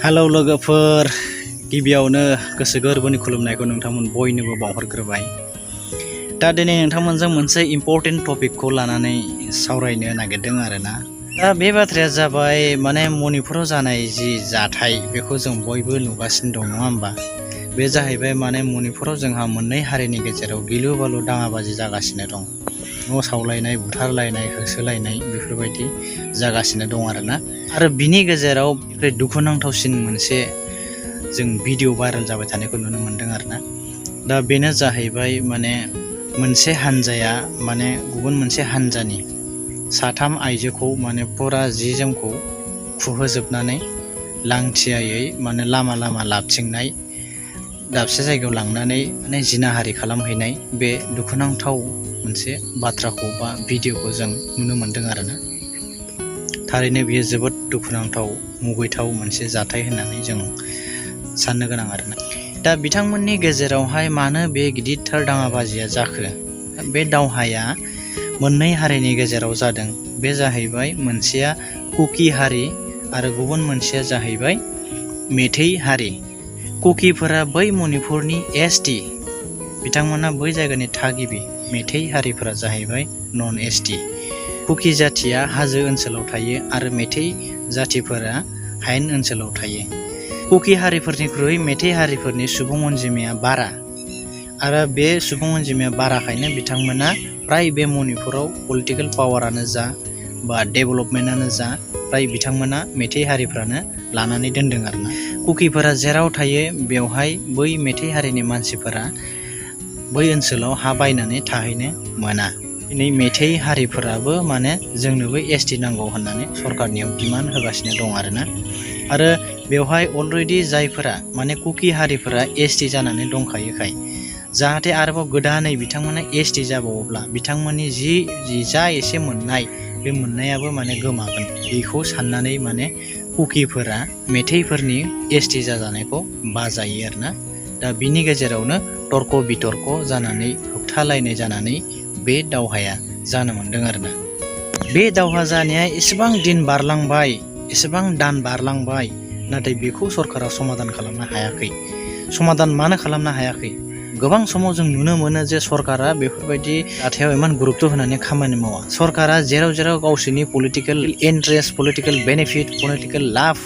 Hello लोगोफोर, गिबियावनो गोसो गोरबोनि खुलुमनायखौ नोंथांमोन बयनोबो बावहरग्रोबाय। दा दिनै नोंथांमोनजों मोनसे इम्पोर्टेन्ट टपिकखौ लानानै सावरायनो नागिरदों आरोना। दा बे बाथ्राया जाबाय मणिपुराव जानाय जि जाथाय बेखौ जों बयबो नुगासिनो दं, नङा होमबा? बे जाहैबाय मणिपुराव जोंहा मोननै हारिनि गेजेराव गिलु बालु दाङाबाजि जागासिनो दं। न' सावलायनाय, बुथारलायनाय, होसोलायनाय बेफोरबायदि जागासिनो दं आरोना। आरो बिनि गेजेराव दुखुनांथावसिन मोनसे जों भिडिअ भाइरेल जाबाय थानायखौ नुनो मोनदों आरोना। दा बेनो जाहैबाय मोनसे हानजाया गुबुन मोनसे हानजानि साथाम आइजोखौ फुरा जि जोमखौ खुहोजोबनानै लांथियायै लामा लामा लाबथिंनाय, दाबसे जायगायाव लांनानै जिनाहारि खालामहैनाय, बे दुखुनांथाव मोनसे बाथ्राखौ बा भिडिअखौ जों नुनो मोनदों आरोना। थारैनो बियो जोबोद दुखुनांथाव, मुगैथाव मोनसे जाथाय होननानै जों साननो गोनां आरोना। दा बिथांमोननि गेजेरावहाय मानो बे गिदिरथार दाङाबाजिया जाखो? बे दावहाया मोननै हारिनि गेजेराव जादों। बे जाहैबाय मोनसेया कुकि हारि आरो गुबुन मोनसेया जाहैबाय मेथै हारि। कुकिफोरा बै मणिपुरनि एसटि, बिथांमोना बै जायगानि थागिबि। मेथै हारिफोरा जाहैबाय नन एसटि। कुकि जाथिया हाजो ओनसोलाव थायो आरो मेथै जाथिफोरा हायेन ओनसोलाव थायो। कुकि हारिफोरनिख्रुइ मेथै हारिफोरनि सुबुं अनजिमाया बारा, आरो बे सुबुं अनजिमाया बाराखायनो बिथांमोना फ्राय बे मणिपुराव पलिटिकेल पावारानो जा बा डेभेलपमेन्टआनो जा फ्राय बिथांमोना मेथै हारिफ्रानो लानानै दोनदों आरोना। कुकिफोरा जेराव थायो बेवहाय बै मेथै हारिनि मानसिफोरा बै ओनसोलाव हा बायनानै थाहैनो मोना। दिनै मेथै हारिफोराबो जोंनोबो एसटि नांगौ होननानै सरकारनियाव डिमान्ड होगासिनो दं आरोना। आरो बेवहाय अलरेडि जायफोरा कुकि हारिफोरा एसटि जानानै दंखायोखाय, जाहाथे आरोबाव गोदानै बिथांमोना एसटि जाबावोब्ला बिथांमोननि जा एसे मोननाय, बे मोननायाबो गोमागोन। बेखौ साननानै कुकिफोरा मेथैफोरनि एसटि जाजानायखौ बाजायो आरोना। दा बिनि गेजेरावनो तर्क बितर्क जानानै, होबथालायनाय जानानै बे दावहाया जानो मोनदों आरोना। बे दावहा जानाया एसेबां दिन बारलांबाय, एसेबां दान बारलांबाय, नाथाय बेखौ सरकारा समाधान खालामनो हायाखै। समाधान मानो खालामनो हायाखै? गोबां समाव जों नुनो मोनो जे सरकारा बेफोरबायदि जाथायाव इमान गुरुत्व होनानै खामानि मावा। सरकारा जेराव जेराव गावसोरनि political interest, political benefit, political लाभ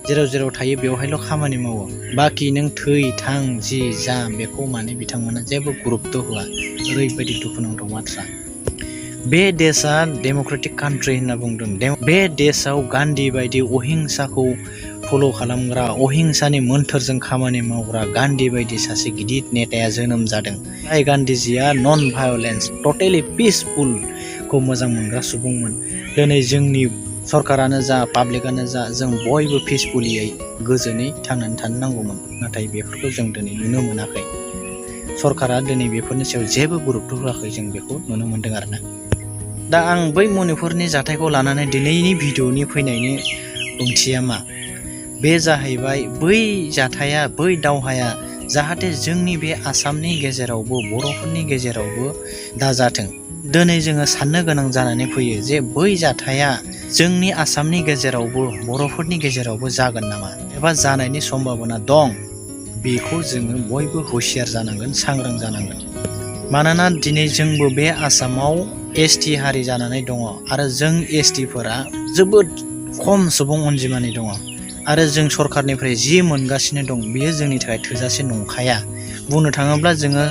जेराव जेराव थायो बेवहायल' खामानि मावो। बाखि नों थै थां जि जा बेखौ बिथांमोना जेबो गुरुत्व होआ। ओरैबायदि दुखुनांथाव बाथ्रा। बे देशआ डेम'क्रेटिक कान्ट्रि होनना बुंदों। बे देशआव गान्धी बायदि अहिंसाखौ फल' खालामग्रा, अहिंसानि मोन्थोरजों खामानि मावग्रा गान्धी बायदि सासे गिदिर नेताया जोनोम जादों। जाय गान्धीजिया नन भायलेन्स, टटेलि पिसफुलखौ मोजां मोनग्रा सुबुंमोन। दिनै जोंनि सरकारानो जा, पाब्लिकआनो जा, जों बयबो पिसफुलियै गोजोनै थांनानै थानो नांगौमोन। नाथाय बेफोरखौ जों दिनै नुनो मोनाखै। सरकारा दिनै बेफोरनि सायाव जेबो गुरुत्व होआखै, जों बेखौ नुनो मोनदों आरोना। दा आं बै मणिपुरनि जाथायखौ लानानै दिनैनि भिडिअनि फैनायनि ओंथिया मा? बे जाहैबाय बै जाथाया, बै दावहाया जाहाथे जोंनि बे आसामनि गेजेरावबो, बर'फोरनि गेजेरावबो दाजाथों। दिनै जोङो साननो गोनां जानानै फैयो जे बै जाथाया जोंनि आसामनि गेजेरावबो, बर'फोरनि गेजेरावबो जागोन नामा, एबा जानायनि सम्भाबना दं। बेखौ जोङो बयबो हुसियार जानांगोन, सांग्रां जानांगोन। मानोना दिनै जोंबो बे आसामाव एसटि हारि जानानै दङ, आरो जों एसटिफोरा जोबोद खम सुबुं अनजिमानि दङ। आरो जों सरकारनिफ्राय जि मोनगासिनो दं बेयो जोंनि थाखाय थोजासे नंखाया। बुंनो थाङोब्ला जोङो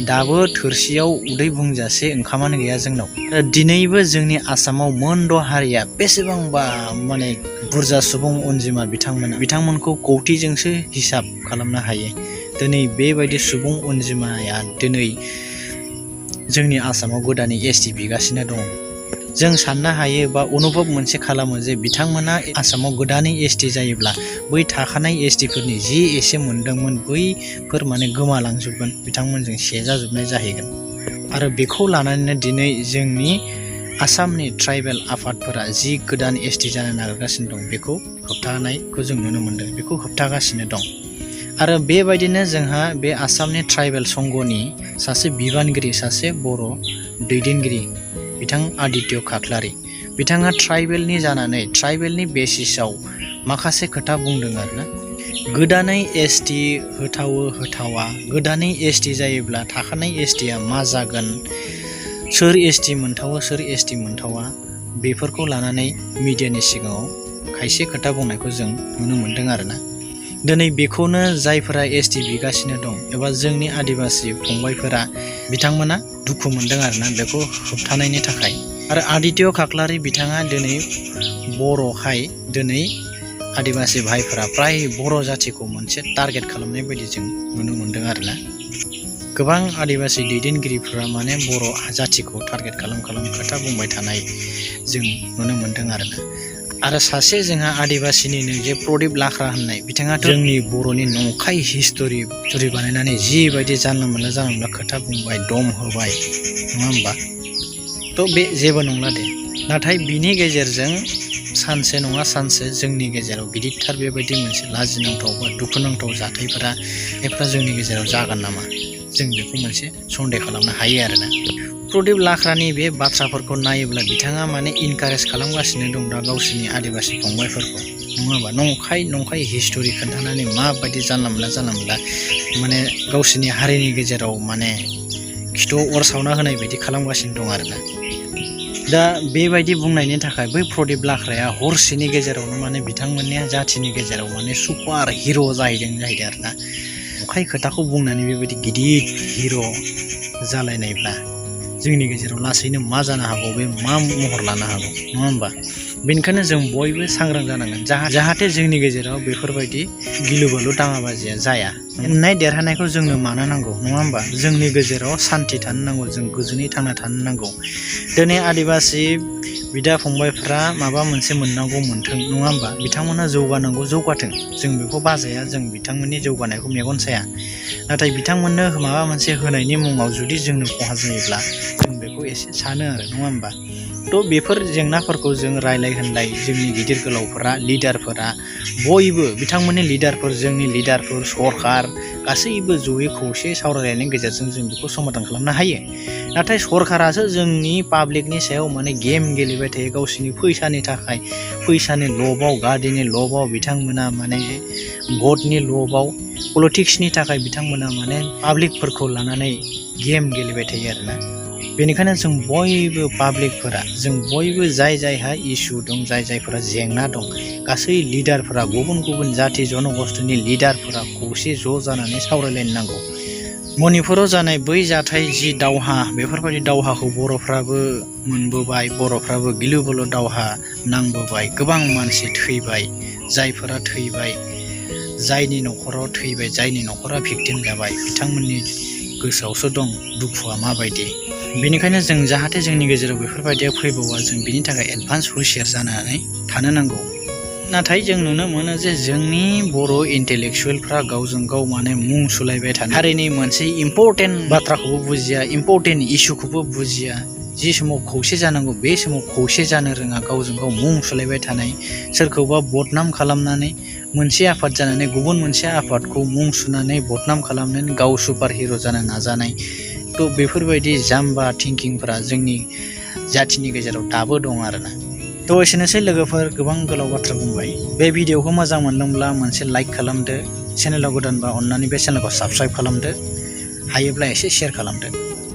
दाबो थोरसियाव उदै बुंजासे ओंखामानो गैया जोंनाव। आरो दिनैबो जोंनि आसामाव मोनद' हारिया बेसेबांबा बुरजा सुबुं अनजिमा, बिथांमोनखौ कौटिजोंसो हिसाब खालामनो हायो। दिनै बेबायदि सुबुं अनजिमाया दिनै जोंनि आसामाव गोदानै एसटि बिगासिनो दङ। जों साननो हायो बा अनुभब मोनसे खालामो जे बिथांमोना आसामाव गोदानै एसटि जायोब्ला बै थाखानाय एसटिफोरनि जि एसे मोनदोंमोन बैफोर गोमालांजोबगोन, बिथांमोनजों सेजाजोबनाय जाहैगोन। आरो बेखौ लानानैनो दिनै जोंनि आसामनि ट्राइबेल आफादफोरा जि गोदान एसटि जानो नागिरगासिनो दं बेखौ होबथानायखौ जों नुनो मोनदों, बेखौ होबथागासिनो दं। आरो बेबायदिनो जोंहा बे आसामनि ट्राइबेल संघनि सासे बिबानगिरि, सासे बर' दैदेनगिरि, बिथां आदित्य खाख्लारि, बिथाङा ट्राइबेलनि जानानै ट्राइबेलनि बेसिसाव माखासे खोथा बुंदों आरोना गोदानै एसटि होथावो होथावा गोदानै एसटि जायोब्ला थाखानाय एसटिआ मा जागोन सोर एसटि मोनथावो सोर एसटि मोनथावा बेफोरखौ लानानै मिडियानि सिगाङाव खायसे खोथा बुंनायखौ जों नुनो मोनदों आरोना दिनै बेखौनो जायफोरा एसटि बिगासिनो दं एबा जोंनि आदिबासि फंबायफोरा बिथांमोना दुखु मोनदों आरोना बेखौ होबथानायनि थाखाय आरो आदित्य खाख्लारि बिथाङा दिनै बर'खाय दिनै आदिबासि भाइफोरा प्राय बर' जाथिखौ मोनसे टारगेट खालामनाय बायदि जों नुनो मोनदों आरोना गोबां आदिबासि दैदेनगिरिफोरा माने बर' जाथिखौ टारगेट खालाम खोथा बुंबाय थानाय जों नुनो मोनदों आरोना आरो सासे जोंहा आदिबासिनिनो जे प्रदीप लाख्रा होननाय बिथाङाथ' जोंनि बर'नि नंखाय हिस्टरि बानायनानै जिबायदि जानला मोनला खोथा बुंबाय दम होबाय नङा होमबा थ' बे जेबो नंला दे नाथाय बिनि गेजेरजों सानसे नङा सानसे जोंनि गेजेराव गिदिरथार बेबायदि मोनसे लाजिनांथाव बा दुखुनांथाव जाथायफोरा जोंनि गेजेराव जागोन नामा जों बेखौ मोनसे सन्देह खालामनो हायो आरोना प्रदीप लाख्रानि बे बाथ्राफोरखौ नायोब्ला बिथाङा माने इनकारेज खालामगासिनो दं दा गावसोरनि आदिबासि फंबायफोरखौ नङाबा नंखाय हिस्टरि खोन्थानानै माबायदि जानला मोनला माने गावसोरनि हारिनि गेजेराव माने खिथु अर सावना होनाय बायदि खालामगासिनो दं आरोना दा बेबायदि बुंनायनि थाखाय बै प्रदीप लाख्राया हरसेनि गेजेरावनो माने बिथांमोननि जाथिनि गेजेराव माने सुपार हिर' जाहैदों आरोना नंखाय खोथाखौ बुंनानै बेबायदि गिदिर हिर' जालायनायब्ला जोंनि गेजेराव लासैनो मा जानो हागौ बे मा महर लानो हागौ नङा होमबा बेनिखायनो जों बयबो सांग्रां जानांगोन जाहाथे जोंनि गेजेराव बेफोरबायदि गिलु बालु दाङाबाजिया जाया जेननाय देरहानायखौ जोंनो मानो नांगौ नङा होमबा जोंनि गेजेराव सान्थि थानो नांगौ जों गोजोनै थांना थानो नांगौ दिनै आदिबासि बिदा फंबायफ्रा माबा मोनसे मोननांगौ मोन्थों नङा होमबा बिथांमोना जौगानांगौ जौगाथों जों बेखौ बाजाया जों बिथांमोननि जौगानायखौ मेगन साया नाथाय बिथांमोननो माबा मोनसे होनायनि मुङाव जुदि जोंनो खहा जायोब्ला जों बेखौ एसे सानो आरो नङा होमबा थ' बेफोर जेंनाफोरखौ जों रायलाय होनलाय जोंनि गिदिर गोलावफोरा लिडारफोरा बयबो बिथांमोननि लिडारफोर जोंनि लिडारफोर सरखार गासैबो जयै खौसे सावरायलायनायनि गेजेरजों जों बेखौ समाधान खालामनो हायो नाथाय सरखारासो जोंनि पाब्लिकनि सायाव माने गेम गेलेबाय थायो गावसोरनि फैसानि थाखाय फैसानि लबाव गादिनि लबाव बिथांमोना माने भटनि लबाव पलिटिक्सनि थाखाय बिथांमोना माने पाब्लिकफोरखौ लानानै गेम गेलेबाय थायो आरोना बेनिखायनो जों बयबो पाब्लिकफोरा जों बयबो जायहा इसु दं जायफोरा जेंना दं गासै लिडारफोरा गुबुन जाथि जनगोष्ठीनि लिडारफोरा खौसे ज' जानानै सावरायलायनो नांगौ मणिपुराव जानाय बै जाथाय जि दावहा बेफोरबायदि दावहाखौ बर'फ्राबो मोनबोबाय बर'फ्राबो गिलु बालु दावहा नांबोबाय गोबां मानसि थैबाय जायफोरा थैबाय जायनि न'खराव थैबाय जायनि न'खरा भिक्टिम जाबाय बिथांमोननि गोसोआवसो दं दुखुआ माबायदि बेनिखायनो जों जाहाथे जोंनि गेजेराव बेफोरबायदिया फैबावा जों बिनि थाखाय एडभान्स हुसियार जानानै थानो नांगौ नाथाय जों नुनो मोनो जे जोंनि बर' इन्टेलेक्सुवेलफ्रा गावजों गाव माने मुं सुलायबाय थानाय हारिनि मोनसे इम्परटेन्ट बाथ्राखौबो बुजिया इम्परटेन्ट इस्युखौबो बुजिया जि समाव खौसे जानांगौ बे समाव खौसे जानो रोङा गावजों गाव मुं सुलायबाय थानाय सोरखौबा बदनाम खालामनानै मोनसे आफाद जानानै गुबुन मोनसे आफादखौ मुं सुनानै बदनाम खालामनानै गाव सुपार हिर' जानो नाजानाय थ' बेफोरबायदि जाम्बा थिंकिंफोरा जोंनि जाथिनि गेजेराव दाबो दं आरोना थ' एसेनोसै लोगोफोर गोबां गोलाव बाथ्रा बुंबाय बे भिडिअखौ मोजां मोनदोंब्ला मोनसे लाइक खालामदो चेनेलाव गोदानबा अन्नानै बे चेनेलखौ साबस्क्राइब खालामदो हायोब्ला एसे शेयार खालामदो